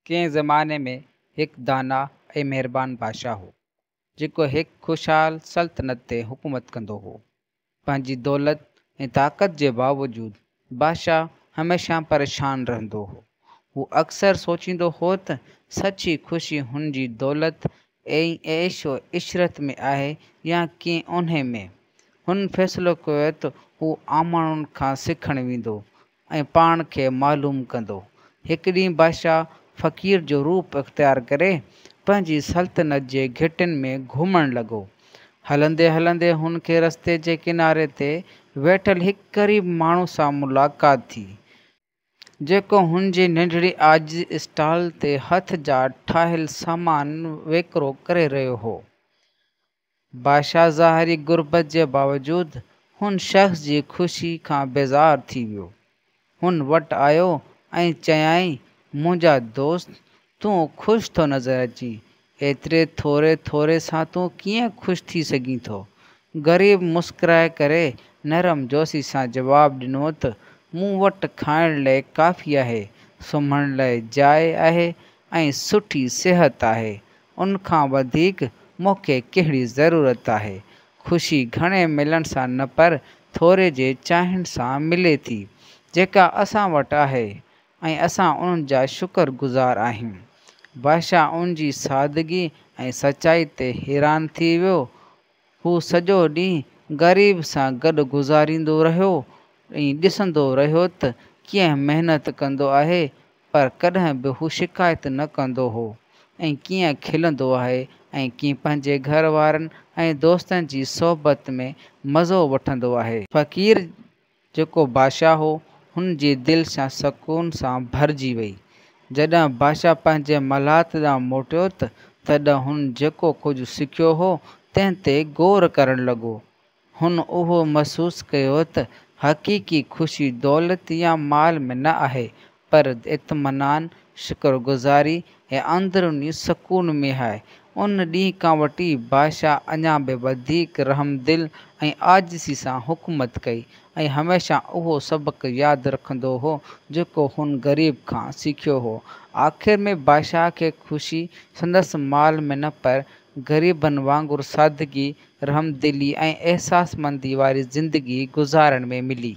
ڪنهن زماني ۾ هڪ داناء ۽ مهربان بادشاهه هو، جيڪو هڪ خوشحال سلطنت تي حڪومت ڪندو هو. پنهنجي دولت ۽ طاقت جي باوجود بادشاهه هميشه پريشان رهندو هو. هو اڪثر سوچيندو هو ته سچي خوشي هن جي دولت ۽ عيش و عشرت ۾ آهي يا ڪنهن اونهي ۾. هن فيصلو ڪيو ته هو عام ماڻهن کان سکڻ ويندو ۽ پاڻ کي معلوم ڪندو. هڪ ڏينهن بادشاهه فقير جو روپ اختيار ڪري پنهنجي سلطنت جي گهٽين ۾ گهمڻ لڳو. هلندي هلندي هن کي رستي جي ڪناري تي ويٺل هڪ غريب ماڻهو سان ملاقات ٿي، جيڪو هن جي ننڍڙي عاجزي اسٽال تي هٿ جا ٺاهيل سامان وڪرو ڪري رهيو هو. بادشاهه ظاهري غربت جي باوجود هن شخص جي خوشي کان بيزار ٿي ويو. هن وٽ آيو ۽ چيائين، منهنجا دوست، تون خوش ٿو نظر اچين، ايتري ٿوري ٿوري سان تون ڪيئن خوش ٿي سگهين ٿو؟ غريب مسڪرائي ڪري نرم جوشي سان جواب ڏنو ته مون وٽ کائڻ لئه ڪافي آهي، سمهڻ لئه جاء آهي ۽ سٺي صحت آهي، ان کان وڌيڪ مون کي ڪهڙي ضرورت آهي؟ خوشي گهڻي ملڻ سان نه پر ٿوري جي چاهڻ سان ملي ٿي، جيڪا اسان وٽ آهي ۽ اسان ان جا شڪر گذار آهيون. بادشاهه ان جي سادگي ۽ سچائي تي حيران ٿي ويو. هو سڄو ڏينهن غريب سان گڏ گذاريندو رهيو ۽ ڏسندو رهيو ته ڪيئن محنت ڪندو آهي پر ڪڏهن به هو شڪايت نه ڪندو هو ۽ ڪيئن کلندو آهي ۽ ڪيئن پنهنجي گهر وارن ۽ دوستن جي صحبت ۾ مزو وٺندو آهي. فقير جيڪو بادشاهه هو، هن جي دل سان سڪون سان ڀرجي وئي. جڏهن بادشاهه پنهنجي محلات ڏانهن موٽيو ته تڏهن هن جيڪو ڪجهه سکيو هو، تنهن تي غور ڪرڻ لڳو. هن اهو محسوس ڪيو ته حقيقي خوشي دولت يا مال ۾ نه آهي، پر اطمينان، شڪرگذاري ۽ اندروني سڪون ۾ آهي. ان ڏينهن کان وٺي بادشاهه اڃا به وڌيڪ رحمدل ۽ عاجزي سان حڪومت ڪئي ۽ هميشه اهو سبق ياد رکندو هو، جيڪو هن غريب کان سکيو هو. آخر ۾ بادشاهه کي خوشي سندس مال ۾ نه پر غريبن وانگر سادگي، رحمدلي ۽ احساسمندي واري زندگي گذارڻ ۾ ملي.